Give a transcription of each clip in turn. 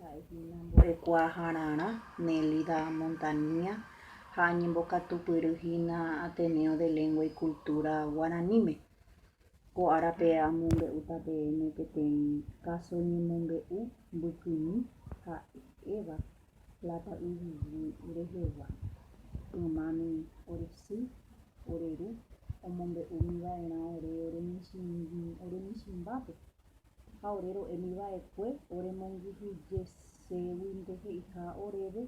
Che ha'e hína mbo'ekuaahararã Nélida Montanía ha añembokatupyry hína Ateneo de Lengua y Cultura Guaraníme. Ko árape amombe'úta peẽme peteĩ káso ñemombe'u mbykymi ha'éva pláta yvyguy rehegua. Ymámi ore sy, ore ru omombe'úmi va'erã ore oremichĩmbápe. Ha ore ro'émi va'ekue oremongyhyjeséguinte he'iha oréve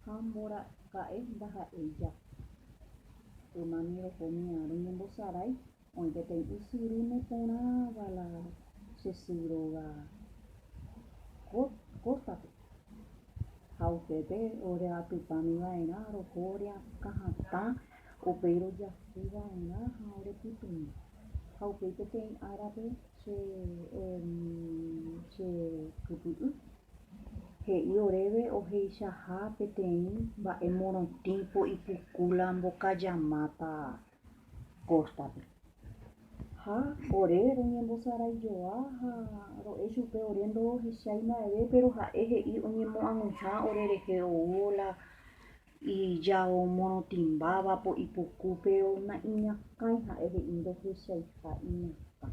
ha mboraka'e ndaha'éi japu. Ymámi rohómi roñembosarái oĩ peteĩ ysyry neporãva la che sy róga kóstape. Ha upépe oreatypámi va'erã roho oreakãhatã upéi rojahu va'erã ha orepytũmba. Ha upéi peteĩ árape che che kypy'y he'i oréve oheichaha peteĩ mba'e morotĩ po'ipuku la mbokajamáta kóstape. Ha ore roñembosaraijoa ha ro'e chupe ore ndorohechái mba'eve péro ha'e he'i oñemo'ag̃uiha orerehe oúvo la Ijao morotĩmbáva po'i puku péro naiñakãi ha'e he'i ndohechaiha iñakã.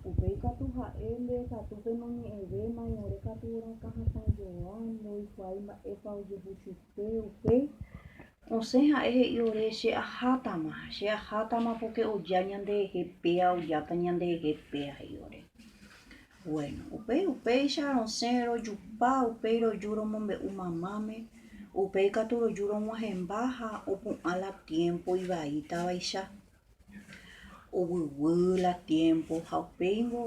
Upéi katu ha'e mbeguekatúpe noñe'ẽvémai ore katu orakãhatãjoa ndoikuaái mba'épa ojehu chupe upéi osẽ ha'e he'i ore che ahátama, che ahátama pórke oja ñanderehe péa ojáta ñanderehe péa he'i ore. Bueno, upéi upéicha rosẽ rojupa, upéi roju romombe'u mamáme, upéi katu roju rog̃uahẽmba ha opu'ã la tiempo ivaítavaicha, oguyguy la tiempo ha upéingo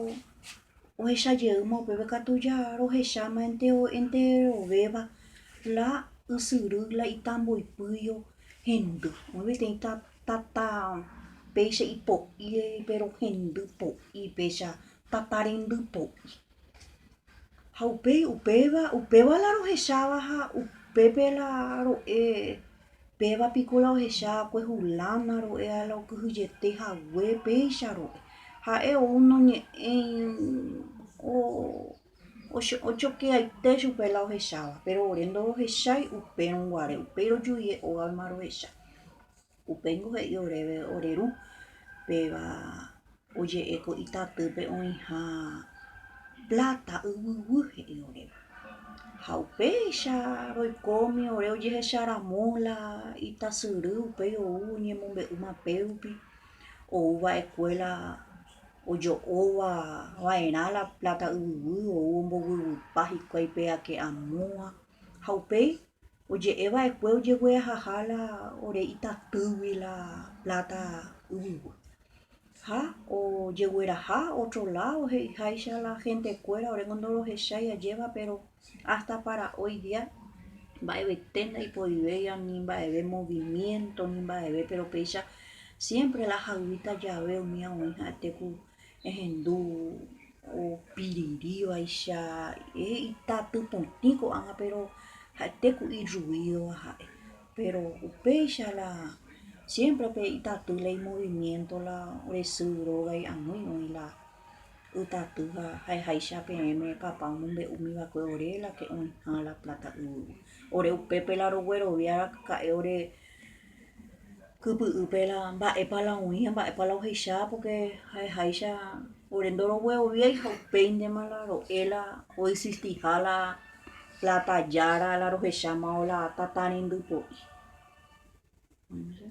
ohecha jeýma upépe katu ja rohecháma enterovéva la ysyry la itamboipýio hendy, oĩ peteĩ tata péicha ipo'i péro hendy po'i péicha tata rendy po'i. Ha upéi upéva upéva la rohecháva ha upépe la ro'e péva piko la ohecha kue hulána ro'e ha la okyhyjete hague péicha ro'e. Ha'e ou noñe'ẽi ochokeaite chupe la ohecháva, péro ore ndorohechái upérõ guare, upéi rojuie ógama rohecha. Upéingo he'i oréve ore ru, péva oje'e ko itatýpe oĩha pláta yvyguy he'i oréve. Ha upéicha roikómi ore ojehecha ramo la itasyry upéi ou oñemombe'úma pérupi ou va'ekue la ojo'óva va'erã la pláta yvyguy ou omboguyguipa hikuái pe ake amóva ha upéi Oje'e va'ekue ojeguerahaha la ore itatýgui la pláta yvyguy. Ha ojegueraha ótro ládo he'iháicha la hentekuéra oréngo ndorohechái ajéva péro hasta pára hói día mba'evete ndaiporivéi ni mba'eve movimiénto ni mba'eve péro péicha siémpre la jayvíta jave umíva oĩ ha'ete ku ehendu opirĩrívaicha itaty potĩ ko'ág̃a péro ha'ete ku irruídova ha'e, péro upéicha la siémpre pe itaty la imovimiénto la ore sy róga ag̃ui oĩ la ytaty ha ha'eháicha peẽme papa omombe'úmi va'ekue ore la ke oĩha la pláta yvyguy. Ore upépe la roguerovia raka'e ore kypy'ýpe la mba'épa la oĩ ha mba'épa la ohecha pórke ha'eháicha ore ndorogueroviái ha upéintema la ro'e la oexistiha la pláta jára la rohechámava la tata rendy po'i.